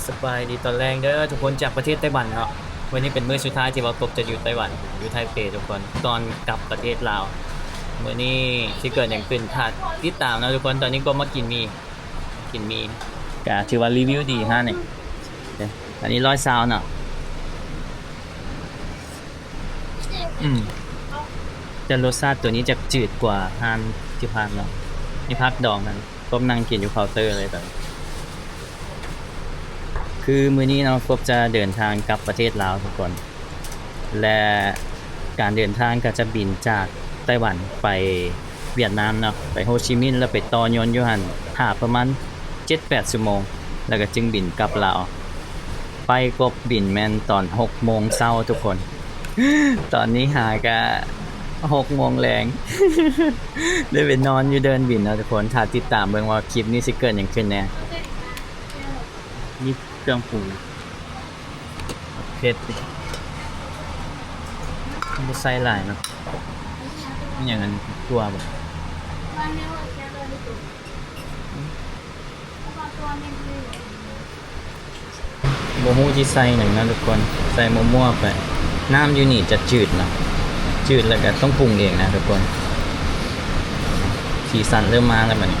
ສະບາຍດີຕອນແລງເດີທຸກຄົນ ຈາກປະເທດໄຕ້ຫວັນເນາະ. ມື້ນີ້ເປັນມື້ສຸດທ້າຍທີ່ວ່າກົບຈະຢູ່ໄຕ້ຫວັນ ຢູ່ໄທເປທຸກຄົນ ກ່ອນກັບປະເທດລາວ. ມື້ນີ້ຊິເກີດຫຍັງຂຶ້ນ ຖ້າຕິດຕາມເນາະທຸກຄົນ. ຕອນນີ້ກົບມາກິນໝີ່ ກິນໝີ່ ກະຖືວ່າຣີວິວດີຮ້ານນີ້. ອັນນີ້ຮ້ອຍຊາວເນາະ. ອືມ ແຕ່ລົດຊາດໂຕນີ້ຈະຈືດກວ່າຮ້ານທີ່ຜ່ານມາ. ມີຜັກດອງນັ້ນ ກົບນັ່ງກິນຢູ່ເຄົາເຕີເລີຍຕອນນີ້. ຄືມື້ນີ້ເນາະ ກົບຈະເດີນທາງກັບປະເທດລາວທຸກຄົນ ແລະ ການເດີນທາງກໍຈະບິນຈາກໄຕ້ຫວັນໄປຫວຽດນາມເນາະ ໄປໂຮຈິມິນ ແລ້ວໄປຕໍ່ຍົນຢູ່ຫັ້ນ ຖ້າປະມານເຈັດແປດຊົ່ວໂມງ ແລ້ວກໍຈຶ່ງບິນກັບລາວ. ໄຟກົບບິນແມ່ນຕອນຫົກໂມງເຊົ້າທຸກຄົນ. ຕອນນີ້ຫາກະຫົກໂມງແລງ ໄດ້ໄປນອນຢູ່ເດີ່ນບິນເນາະທຸກຄົນ. ຖ້າຕິດຕາມເບິ່ງວ່າຄລິບນີ້ຊິເກີດຫຍັງຂຶ້ນແດ່. ມີເຄື່ອງປຸງ ເຜັດ ບໍ່ໃສ່ຫຼາຍເນາະ. ອີຫຍັງອັນ ຖົ່ວບໍ່? ບໍ່ຮູ້ຊິໃສ່ຫຍັງນະທຸກຄົນ ໃສ່ມົ້ວໆໄປ. ນ້ຳຢູ່ນີ້ຈະຈືດເນາະ ຈືດແລ້ວກໍຕ້ອງປຸງເອງນະທຸກຄົນ. ສີສັນເລີ່ມມາແລ້ວບັດນີ້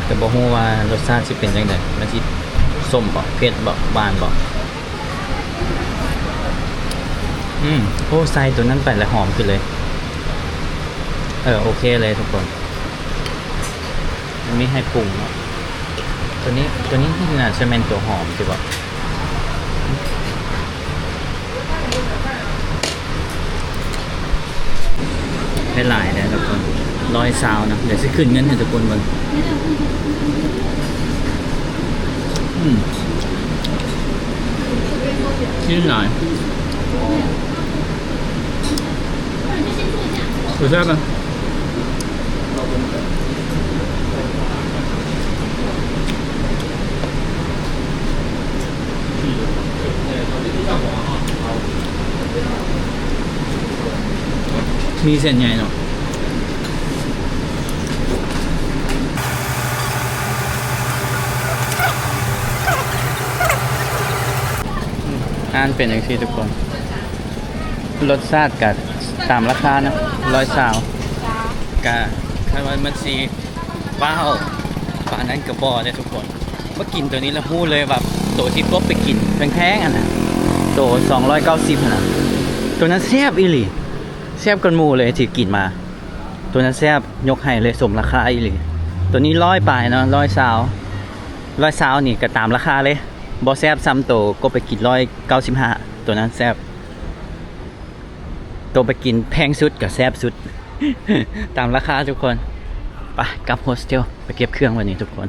ແຕ່ບໍ່ຮູ້ວ່າລົດຊາດຊິເປັນຈັ່ງໃດ ມັນຊິສົ້ມບໍ່ ເຜັດບໍ່ ຫວານບໍ່. ອືມ ໂອ້ ໃສ່ໂຕນັ້ນໄປແລ້ວຫອມຂຶ້ນເລີຍ. ເອີ ໂອເຄເລີຍທຸກຄົນ. ມັນມີໃຫ້ປຸງເນາະ ໂຕນີ້ ໂຕນີ້ໜ້າຈະແມ່ນໂຕຫອມຊິບໍ່? ໄດ້ຫຼາຍແລ້ວທຸກຄົນ ຮ້ອຍຊາວນະ. ດຽວຊິຂຶ້ນເງິນໃຫ້ທຸກຄົນເບິ່ງ. ອືມ ຊີ້ນຫຼາຍ ແຊບນະ. ມີເສັ້ນໃຫຍ່ເນາະ. ອືມ ຮ້ານເປັນຈັ່ງຊີ້ທຸກຄົນ. ລົດຊາດກະຕາມລາຄາເນາະ ຮ້ອຍຊາວ. ກະຄັນວ່າມັນຊິວ້າວປານນັ້ນກະບໍ່ເດ້ທຸກຄົນ. ມາກິນໂຕນີ້ລະຮູ້ເລີຍວ່າ ໂຕທີ່ກົບໄປກິນແພງໆຫັ້ນນະ ໂຕສອງຮ້ອຍເກົ້າສິບຫັ້ນນະ ໂຕນັ້ນແຊບອີ່ຫຼີ ແຊບກວ່າໝູ່ເລີຍທີ່ກິນມາ. ໂຕນັ້ນແຊບ ຍົກໃຫ້ເລີຍ ສົມລາຄາອີ່ຫຼີ. ໂຕນີ້ຮ້ອຍປາຍເນາະ ຮ້ອຍຊາວ ຮ້ອຍຊາວນີ້ກະຕາມລາຄາເລີຍ ບໍ່ແຊບສ່ຳໂຕກົບໄປກິນຮ້ອຍເກົ້າສິບຫ້າ ໂຕນັ້ນແຊບ. ໂຕໄປກິນແພງສຸດກະແຊບສຸດ ຕາມລາຄາທຸກຄົນ. ໄປກັບໂຮສເທວ ໄປເກັບເຄື່ອງບັດນີ້ທຸກຄົນ.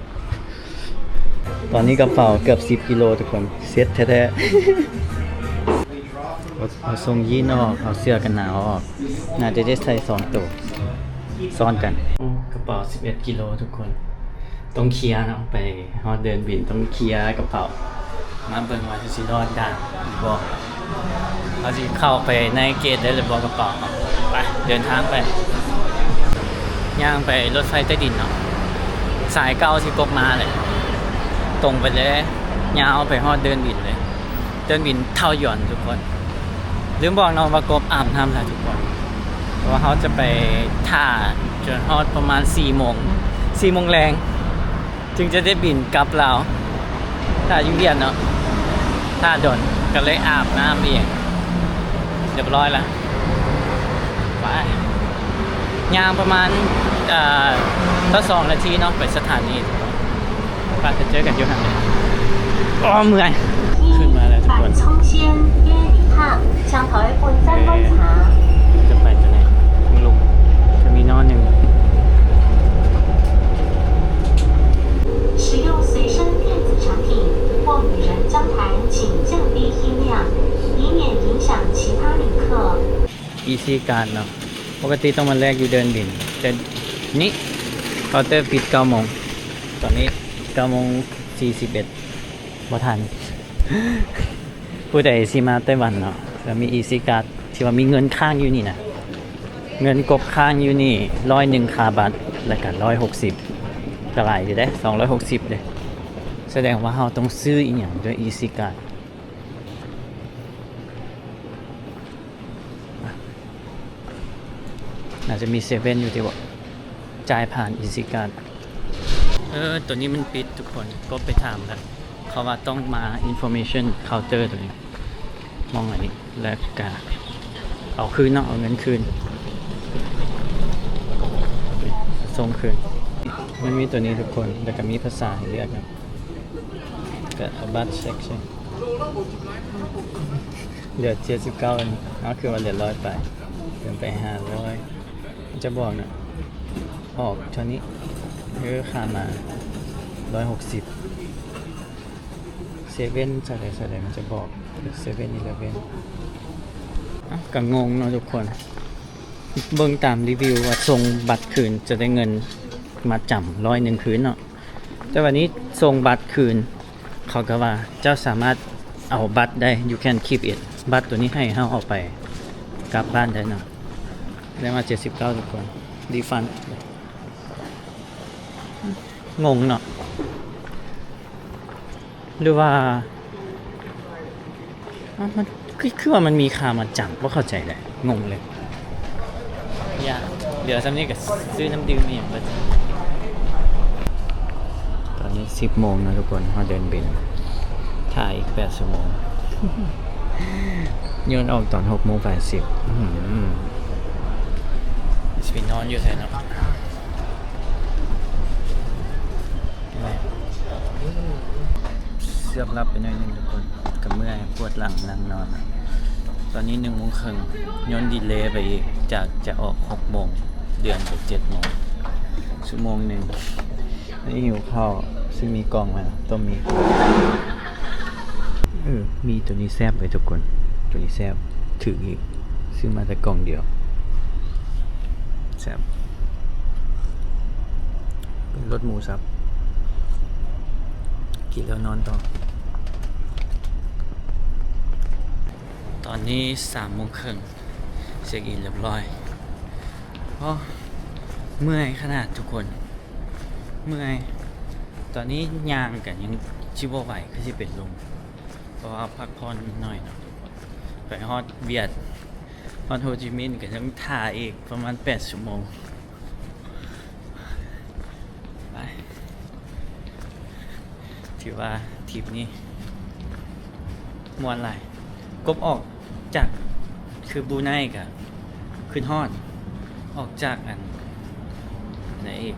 ຕອນນີ້ກະເປົາເກືອບສິບກິໂລທຸກຄົນ ເຊັດແທ້ໆ. ເອົາ ເອົາສົ່ງຢີນອອກ ເອົາເສື້ອກັນໜາວອອກ ໜ້າຈະໄດ້ໃສ່ສອງໂຕຊ້ອນກັນ. ໂອ້ ກະເປົາສິບເອັດກິໂລທຸກຄົນ ຕ້ອງເຄຍເນາະ ໄປຮອດເດີ່ນບິນຕ້ອງເຄຍກະເປົາ. ມາເບິ່ງວ່າຊິລອດດ່ານຫຼືບໍ່ ເຮົາຊິເຂົ້າໄປໃນເກດໄດ້ຫຼືບໍ່ກະເປົາເຮົາ. ໄປ ເດີນທາງໄປ ຍ່າງໄປລົດໄຟໃຕ້ດິນເນາະ ສາຍເກົ່າທີ່ກົບມາແຫຼະ ຕົງໄປເລີຍ ຍາວໄປຮອດເດີ່ນບິນເລີຍ. ເດີ່ນບິນເທົາຢວນທຸກຄົນ. ລືມບອກເນາະວ່າກົບອາບນ້ຳແລ້ວທຸກຄົນ ເພາະວ່າເຮົາຈະໄປຖ້າຈົນຮອດປະມານສີ່ໂມງ ສີ່ໂມງແລງ ຈຶ່ງຈະໄດ້ບິນກັບລາວ. ຖ້າຢູ່ວຽດເນາະ ຖ້າດົນ ກະເລີຍອາບນ້ຳອີກ ຮຽບຮ້ອຍລະ. ໄປ ຍ່າງປະມານ ເອີ ຊາວສອງນາທີເນາະ ໄປສະຖານີ. ໄປ ໄປເຈີກັນຢູ່ຫັ້ນເລີຍ. ໂອ້ ເມື່ອຍ. ຂຶ້ນມາແລ້ວທຸກຄົນ. 板冲线约一趟，将头一步三观察。 ຈະໄປໂຕໃດ? ເທິງລຸ່ມ ເທີມີນໍໜຶ່ງ. 使用随身电子产品或与人交谈，请降低音量，以免影响其他旅客。 ອີຊີກາດເນາະ ປົກກະຕິຕ້ອງມາແລກຢູ່ເດີ່ນບິນ ແຕ່ນີ້ເຄົາເຕີປິດເກົ້າໂມງ ຕອນນີ້ເກົ້າໂມງສີ່ສິບເອັດ ບໍ່ທັນ. ຜູ້ໃດຊິມາໄຕ້ຫວັນເນາະ ແລ້ວມີອີຊີກາດ ທີ່ວ່າມີເງິນຄ້າງຢູ່ນີ້ນະ ເງິນກົບຄ້າງຢູ່ນີ້ຮ້ອຍໜຶ່ງຄ່າບັດ ແລ້ວກະຮ້ອຍຫົກສິບ ກະຫຼາຍຢູ່ເດ້ ສອງຮ້ອຍຫົກສິບເດ້. ສະແດງວ່າເຮົາຕ້ອງຊື້ອີ່ຫຍັງດ້ວຍອີຊີກາດ. ໜ້າຈະມີເຊເວັ່ນຢູ່ຕິບໍ່? ຈ່າຍຜ່ານອີຊີກາດ. ເອີ ໂຕນີ້ມັນປິດທຸກຄົນ, ກໍໄປຖາມແລ້ວ ເຂົາວ່າຕ້ອງມາອິນຟໍເມຊັນເຄົາເຕີໂຕນີ້. ໝ່ອງອັນນີ້ ແລ້ວກະເອົາຄືນເນາະ, ເອົາເງິນຄືນ ສົ່ງຄືນ. ມັນມີໂຕນີ້ທຸກຄົນ, ແລ້ວກະມີພາສາໃຫ້ເລືອກເນາະ, ກະເອົາບັດເຊັກຊິ. ເຫຼືອເຈັດສິບເກົ້າອັນນີ້, ເອົາ ຄືວ່າເຫຼືອຮ້ອຍປາຍ, ເກີນໄປຫ້າຮ້ອຍ. ມັນຈະບອກນະ, ອອກເທົ່ານີ້, ເອີ ຄ່າມາຮ້ອຍຫົກສິບ. ເຊເວັ່ນ ສາຍໃດ ສາຍໃດ ມັນຈະບອກ, ເຊເວັ່ນອີເລເວັ່ນ. ເອົ້າ ກະງົງເນາະທຸກຄົນ, ເບິ່ງຕາມຣີວິວວ່າສົ່ງບັດຄືນຈະໄດ້ເງິນມັດຈຳຮ້ອຍໜຶ່ງຄືນເນາະ, ແຕ່ບາດນີ້ສົ່ງບັດຄືນ ເຂົາກະວ່າເຈົ້າສາມາດເອົາບັດໄດ້, you can keep it. ບັດໂຕນີ້ໃຫ້ເຮົາເອົາໄປກັບບ້ານໄດ້ເນາະ. ໄດ້ມາເຈັດສິບເກົ້າທຸກຄົນ, ຣີຟັນ. ງົງເນາະ ຫຼືວ່າ ອ້າວ ມັນ ຄື ຄືວ່າມັນມີຄ່າມັດຈຳ, ບໍ່ເຂົ້າໃຈເລີຍ, ງົງເລີຍ. ຢ່າ ເຫຼືອສ່ຳນີ້ກະຊື້ນ້ຳດື່ມອີ່ຫຍັງເບິດ. ຕອນນີ້ສິບໂມງແລ້ວທຸກຄົນ, ເຮົາເດີນບິນ ຖ້າອີກແປດຊົ່ວໂມງ. ຍ້ອນອອກຕອນຫົກໂມງປາຍສິບ. ອືມ ຊິໄປນອນຢູ່ໃສເນາະ? ເຊື່ອງຫຼັບໄປໜ້ອຍໜຶ່ງທຸກຄົນ, ກະເມື່ອຍ ປວດຫຼັງນັ່ງນອນ. ຕອນນີ້ໜຶ່ງໂມງເຄິ່ງ, ຍ້ອນດີເລໄປອີກ, ຈາກຈະອອກຫົກໂມງ ເລື່ອນໄປເຈັດໂມງ, ຊົ່ວໂມງໜຶ່ງ. ນີ້ຫິວເຂົ້າ, ຊິມີກ່ອງມາ ຕົ້ມໝີ່. ເອີ ມີໂຕນີ້ແຊບເວີຍທຸກຄົນ, ໂຕນີ້ແຊບ, ຖືກອີກ, ຊື້ມາແຕ່ກ່ອງດຽວ. ແຊບ. ເປັນລົດໝູສັບ, ກິນແລ້ວນອນຕໍ່. ຕອນນີ້ສາມໂມງເຄິ່ງ, ເຊັກອິນຮຽບຮ້ອຍ. ໂອ້ ເມື່ອຍຂະໜາດທຸກຄົນ, ເມື່ອຍ. ຕອນນີ້ຍ່າງກະຍັງຊິບໍ່ໄຫວ, ຄືຊິເປັນລົມ, ເພາະວ່າພັກຜ່ອນໜ້ອຍເນາະ. ໄປຮອດຫວຽດ, ຮອດໂຮຈິມິນ ກະຍັງຖ້າອີກປະມານແປດຊົ່ວໂມງ. ໄປ ຖືວ່າທຣິບນີ້ມ່ວນຫຼາຍ. ກົບອອກຈາກ ຄືບຣູໄນກະຄຶດຮອດ, ອອກຈາກອັນ ອັນໃດອີກ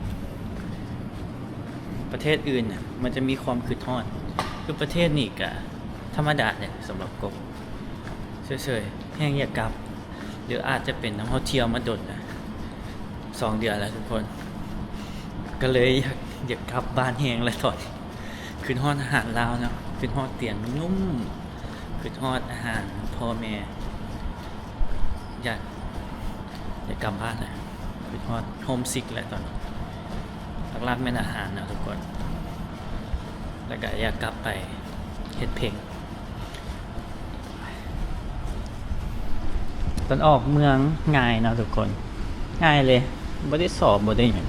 ປະເທດອື່ນນະ ມັນຈະມີຄວາມຄຶດຮອດ. ຄືປະເທດນີ້ກະທຳມະດາແຫຼະສຳລັບກົບ, ເສີຍໆ ແຮ່ງຢາກກັບ. ຫຼືອາດຈະເປັນນຳເຮົາທ່ຽວມາດົນລະ ສອງເດືອນລະທຸກຄົນ, ກະເລີຍຢາກ ຢາກກັບບ້ານແຮງລະຕອນນີ້. ຄຶດຮອດອາຫານລາວເນາະ, ຄຶດຮອດຕຽງນຸ້ມ, ຄຶດຮອດອາຫານພໍ່ແມ່, ຢາກ ຢາກກັບບ້ານລະ, ຄຶດຮອດ ໂຮມຊິກ ລະຕອນນີ້. ຫຼັກໆແມ່ນອາຫານເນາະທຸກຄົນ, ລະກະຢາກກັບໄປເຮັດເພງ. ຕອນອອກເມືອງງ່າຍເນາະທຸກຄົນ, ງ່າຍເລີຍ, ບໍ່ໄດ້ສອບ ບໍ່ໄດ້ຫຍັງ,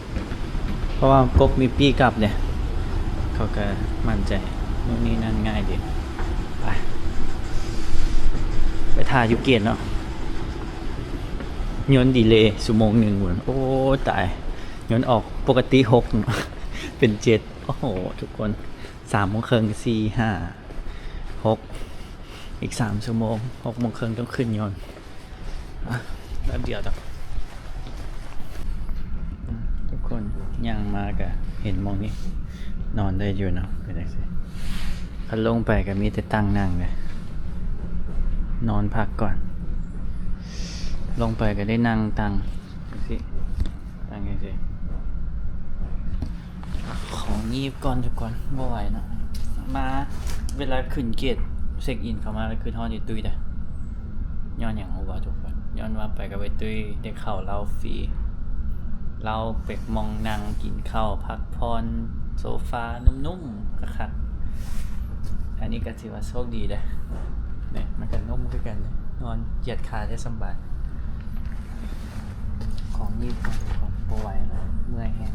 ເພາະວ່າກົບມີປີ້ກັບເດ້, ເຂົາກະໝັ້ນໃຈ ໂນ່ນນີ້ນັ້ນ, ງ່າຍເດ້. ໄປ ໄປຖ້າຢູ່ເກດເນາະ, ຍົນດີເລຊົ່ວໂມງໜຶ່ງພຸ້ນ. ໂອ້ ຕາຍ, ຍົນອອກປົກກະຕິຫົກ ເປັນເຈັດ. ໂອ້ໂຫ ທຸກຄົນ, ສາມໂມງເຄິ່ງ, ສີ່ ຫ້າ ຫົກ ອີກສາມຊົ່ວໂມງ, ຫົກໂມງເຄິ່ງຕ້ອງຂຶ້ນຍົນ. ອ່ະ ແປັບດຽວດອກ. ອືມ ທຸກຄົນ ຍ່າງມາກະເຫັນໝ່ອງນີ້ ນອນໄດ້ຢູ່ເນາະ, ເປັນຈັ່ງຊີ້. ຄັນລົງໄປກະມີແຕ່ຕັ່ງນັ່ງເດ້, ນອນພັກກ່ອນ. ລົງໄປກະໄດ້ນັ່ງຕັ່ງຈັ່ງຊີ້, ຕັ່ງຈັ່ງຊີ້. ຂອງຫຍິບກ່ອນທຸກຄົນ, ບໍ່ໄຫວເນາະ. ມາເວລາຂຶ້ນເກດເຊັກອິນເຂົ້າມາແລ້ວຄຶດຮອດອີຕຸ້ຍເດ້. ຍ້ອນຫຍັງຮູ້ບໍ່ທຸກຄົນ? ຍ້ອນວ່າໄປກັບໄອ້ຕຸ້ຍໄດ້ເຂົ້າເລົ້າຟຣີ, ເລົ້າເປັນໝ່ອງນັ່ງກິນເຂົ້າ ພັກຜ່ອນ, ໂຊຟານຸ້ມໆ ຄັກໆ. ອັນນີ້ກະຖືວ່າໂຊກດີເດ້. ນີ້ ມັນກະນຸ້ມຄືກັນເດ້, ນອນຢຽດຂາໄດ້ສຳບາຍ. ຂອງນີ້ ບໍ່ໄຫວແລ້ວ, ເມື່ອຍແຮງ.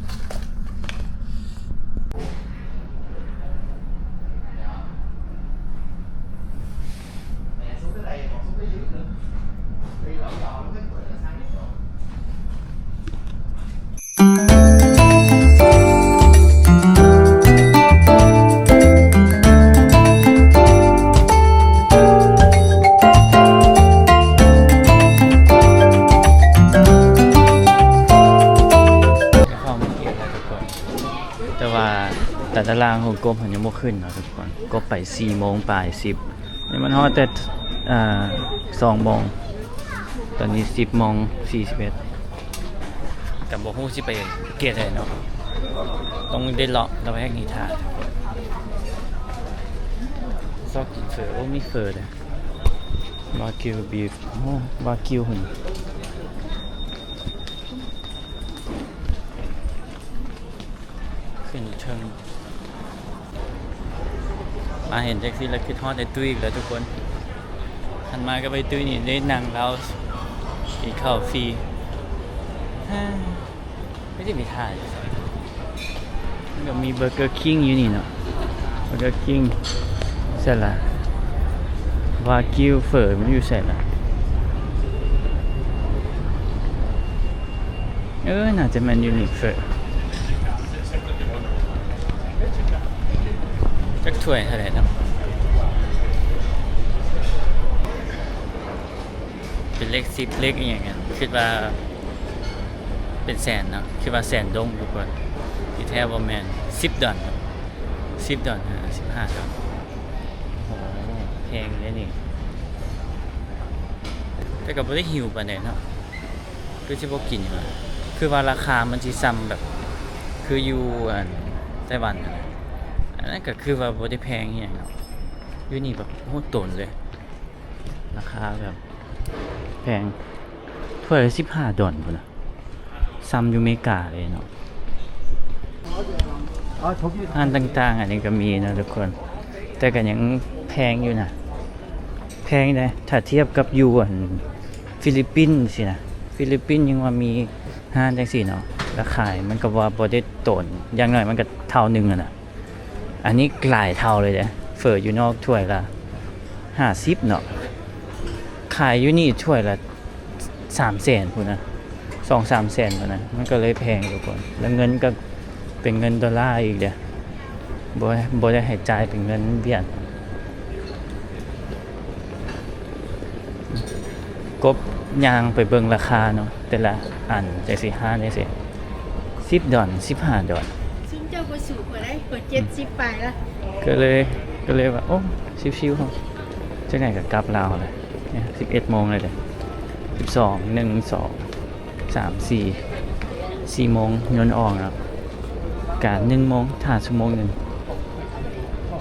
ຕ່າງຂອງກົບຫັ້ນຍັງບໍ່ຂຶ້ນເນາະທຸກຄົນ. ກົບໄປສີ່ໂມງປາຍສິບ ນີ້ມັນຮອດແຕ່ ເອີ ສອງໂມງ. ຕອນນີ້ສິບໂມງສີ່ສິບເອັດ ກໍບໍ່ຮູ້ຊິໄປເກດໃດເນາະ. ຕ້ອງໄດ້ເລາະລະແວກນີ້ຖ້າ ຊອກກິນເຝີ. ໂອ້ ມີເຝີເດ້. ວາກິວບີຟ ໂອ້ ວາກິວພຸ້ນ ຂຶ້ນເທິງ. ມາເຫັນຈັ່ງຊີ້ແລ້ວຄິດຮອດໄອ້ຕຸ້ຍອີກແລ້ວທຸກຄົນ. ຫັນມາກັບໄອ້ຕຸ້ຍນີ້ໄດ້ນັ່ງລາວກິນເຂົ້າຟຣີ. ກໍຊິໄປຖ່າຍຢູ່ໃສ? ມັນກໍມີເບີເກີຄິງຢູ່ນີ້ເນາະ ເບີເກີຄິງ. ໃສລະ ວາກິວເຝີມັນຢູ່ໃສລະ? ເອີ ໜ້າຈະແມ່ນຢູ່ນີ້ເຝີ. ຈັກຖ້ວຍເທົ່າໃດເນາະ? ເປັນເລກສິບເລກອີ່ຫຍັງ ຄິດວ່າເປັນແສນເນາະ ຄິດວ່າແສນດົງທຸກຄົນ. ທີ່ແທ້ບໍ່ແມ່ນ ສິບດອນ ສິບດອນ ຫາ ສິບຫ້າດອນ. ໂອ້ ແພງເດ້ນີ້ ແຕ່ກໍບໍ່ໄດ້ຫິວປານໃດເນາະ. ຄືຊິບໍ່ກິນຫຍັງ ຄືວ່າລາຄາມັນຊິສ່ຳແບບ ຄືຢູ່ອັນໄຕ້ຫວັນຫັ້ນນະ. ອັນນັ້ນກໍຄືວ່າບໍ່ໄດ້ແພງອີ່ຫຍັງເນາະ. ຢູ່ນີ້ແບບໂຫດໂຕນເລີຍ ລາຄາແບບແພງ ຖ້ວຍລະສິບຫ້າດອນພຸ້ນນະ. ສ່ຳຢູ່ເມກາເລີຍເນາະ. ຮ້ານຕ່າງໆ ອັນນີ້ກໍມີເນາະທຸກຄົນ ແຕ່ກໍຍັງແພງຢູ່ນະ ແພງເດ້ ຖ້າທຽບກັບຢູ່ອັນຟີລິບປິນຊີ້ນະ. ຟີລິບປິນຍັງວ່າມີຮ້ານຈັ່ງຊີ້ເນາະ ລະຂາຍມັນກໍວ່າບໍ່ໄດ້ໂຕນ ຢ່າງໜ້ອຍມັນກໍເທົ່າໜຶ່ງຫັ້ນນະ. ອັນນີ້ຫຼາຍເທົ່າເລີຍເດ້ ເຝີຢູ່ນອກຖ້ວຍລະຫ້າສິບເນາະ ຂາຍຢູ່ນີ້ຖ້ວຍລະສາມແສນພຸ້ນນະ ສອງສາມແສນພຸ້ນນະ. ມັນກໍເລີຍແພງທຸກຄົນ ແລ້ວເງິນກໍເປັນເງິນໂດລາອີກເດ້ ບໍ່ ບໍ່ໄດ້ໃຫ້ຈ່າຍເປັນເງິນຫວຽດ. ກົບຍ່າງໄປເບິ່ງລາຄາເນາະ ແຕ່ລະອັນຈັ່ງຊີ້ ຮ້ານຈັ່ງຊີ້ ສິບດອນ ສິບຫ້າດອນ. ຊຸມເຈົ້າບໍ່ສູ້ຂ້ອຍໄດ໋ ຂ້ອຍເຈັດສິບປາຍລະ. ກໍເລີຍ ກໍເລີຍວ່າ ໂອ້ ຊິວໆ ເຮົາ ຈັ່ງໃດກໍກັບລາວແຫຼະ. ສິບເອັດໂມງແລ້ວເດ້ ສິບສອງ ໜຶ່ງ ສອງ ສາມ ສີ່ ສີ່ໂມງຍົນອອກເນາະ ກະໜຶ່ງໂມງ ຖ້າຊົ່ວໂມງໜຶ່ງ.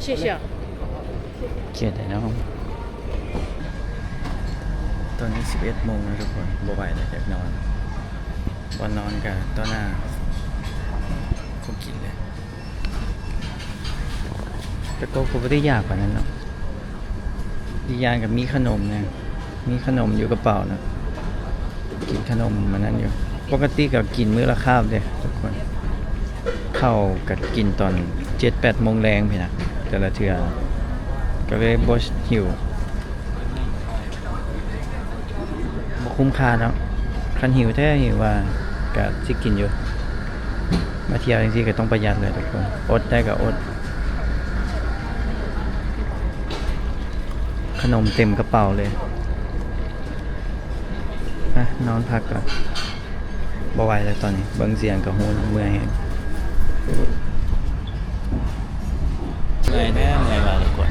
ເສຍ ເສຍ ເສຍດາຍເນາະ. ຕອນນີ້ສິບເອັດໂມງແລ້ວທຸກຄົນ ບໍ່ໄຫວແລ້ວ ຢາກນອນ. ບ່ອນນອນກະຕໍ່ໜ້າຄົງກິນເລີຍ. ແຕ່ກໍບໍ່ໄດ້ຢາກປານນັ້ນເນາະ ອີກຢ່າງກໍມີຂະໜົມນະ ມີຂະໜົມຢູ່ກະເປົານະ ກິນຂະໜົມອັນນັ້ນຢູ່. ປົກກະຕິກໍກິນມື້ລະຄາບເດ້ທຸກຄົນ ເຂົ້າກໍກິນຕອນເຈັດແປດໂມງແລງພີ້ນະ ແຕ່ລະເທື່ອ ກໍເລີຍບໍ່ຫິວ. ບໍ່ຄຸ້ມຄ່າເນາະ ຄັນຫິວແທ້ຫິວວ່າກະຊິກິນຢູ່. ມາທ່ຽວຈັ່ງຊີ້ກໍຕ້ອງປະຢັດແຫຼະທຸກຄົນ ອົດໄດ້ກໍອົດ. ຂະໜົມເຕັມກະເປົາເລີຍ. ໄປນອນພັກກ່ອນ ບໍ່ໄຫວແລ້ວຕອນນີ້ ເບິ່ງສຽງກໍຮູ້ເມື່ອຍແຮງ. ເມື່ອຍແທ້ ເມື່ອຍວ່າທຸກຄົນ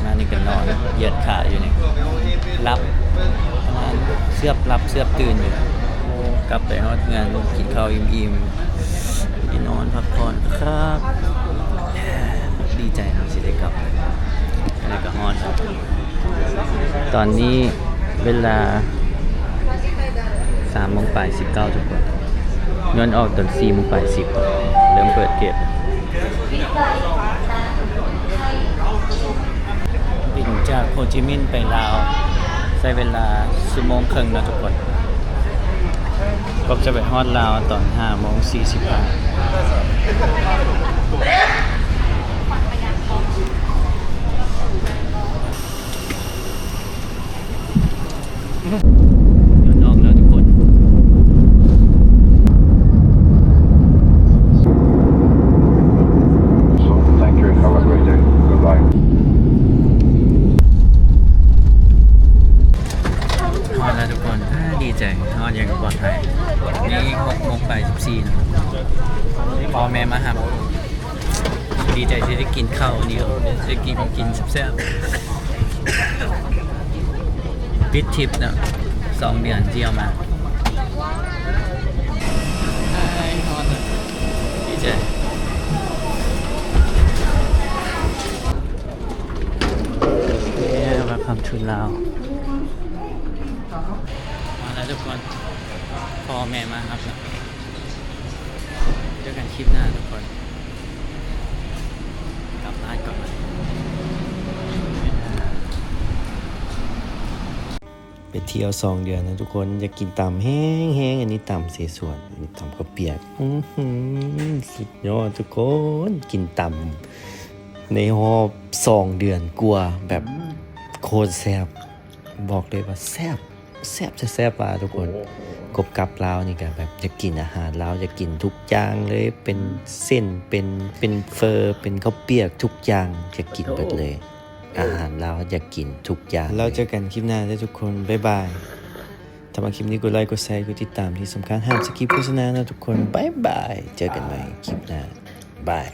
ມານີ້ກໍນອນຢຽດຂາຢູ່ນີ້ ຫຼັບ ປະມານເກືອບຫຼັບເກືອບຕື່ນຢູ່. ໂອ້ ກັບໄປຮອດເຮືອນ ກິນເຂົ້າອີ່ມໆ ໄປນອນພັກຜ່ອນຄັກໆ. ດີໃຈເນາະ ຊິໄດ້ກັບ ແລ້ວກໍຮອດ ຕອນນີ້ເວລາສາມໂມງປາຍສິບເກົ້າທຸກຄົນ ຍ້ອນອອກຕອນສີ່ໂມງປາຍສິບ ເລີ່ມເປີດເກດ. ບິນຈາກໂຮຈິມິນໄປລາວ ໃຊ້ເວລາຊົ່ວໂມງເຄິ່ງເນາະທຸກຄົນ ກໍຈະໄປຮອດລາວຕອນຫ້າໂມງສີ່ສິບຫ້າ. ຍົນອອກແລ້ວທຸກຄົນ. ຮອດແລ້ວທຸກຄົນ ອາ ດີໃຈ ຮອດຢ່າງປອດໄພ. ນີ້ຫົກໂມງປາຍສິບສີ່ນະ ພໍ່ແມ່ມາຮັບ. ດີໃຈທີ່ໄດ້ກິນເຂົ້ານີ້ ໄດ້ກິນ ກິນແຊບໆ ປິດທຣິບເນາະ ສອງເດືອນທີ່ເອົາມາ ດີໃຈ. Yeah, welcome to Laos. ມາແລ້ວທຸກຄົນ ພໍ່ແມ່ມາຮັບແລ້ວ. ເຈີກັນຄລິບໜ້າທຸກຄົນ ກັບບ້ານກ່ອນ. ໄປທ່ຽວສອງເດືອນນະທຸກຄົນ ຢາກກິນຕຳແຮງໆ ອັນນີ້ຕຳເສສວນ ອັນນີ້ຕຳເຂົ້າປຽກ ອື້ຫື ສຸດຍອດທຸກຄົນ ກິນຕຳໃນຮອບສອງເດືອນກວ່າ ແບບ ອືມ ໂຄດແຊບ ບອກເລີຍວ່າແຊບ ແຊບແທ້ໆ ວ່າທຸກຄົນ. ໂອ້ ກົບກັບລາວນີ້ກະແບບຢາກກິນອາຫານລາວ ຢາກກິນທຸກຢ່າງເລີຍ ເປັນເສັ້ນ ເປັນ ເປັນເຝີ ເປັນເຂົ້າປຽກ ທຸກຢ່າງຢາກກິນເບິດເລີຍ. ອາຫານລາວຢາກກິນທຸກຢ່າງເລີຍ. ແລ້ວເຈີກັນຄລິບໜ້າເດີທຸກຄົນ ບາຍບາຍ. ຖ້າມັກຄລິບນີ້ ກົດໄລ ກົດແຊ ກົດຕິດຕາມທີ່ສຳຄັນ ຫ້າມສະກິບໂຄສະນານະທຸກຄົນ ບາຍບາຍ. ເຈີກັນໃໝ່ຄລິບໜ້າ ບາຍ.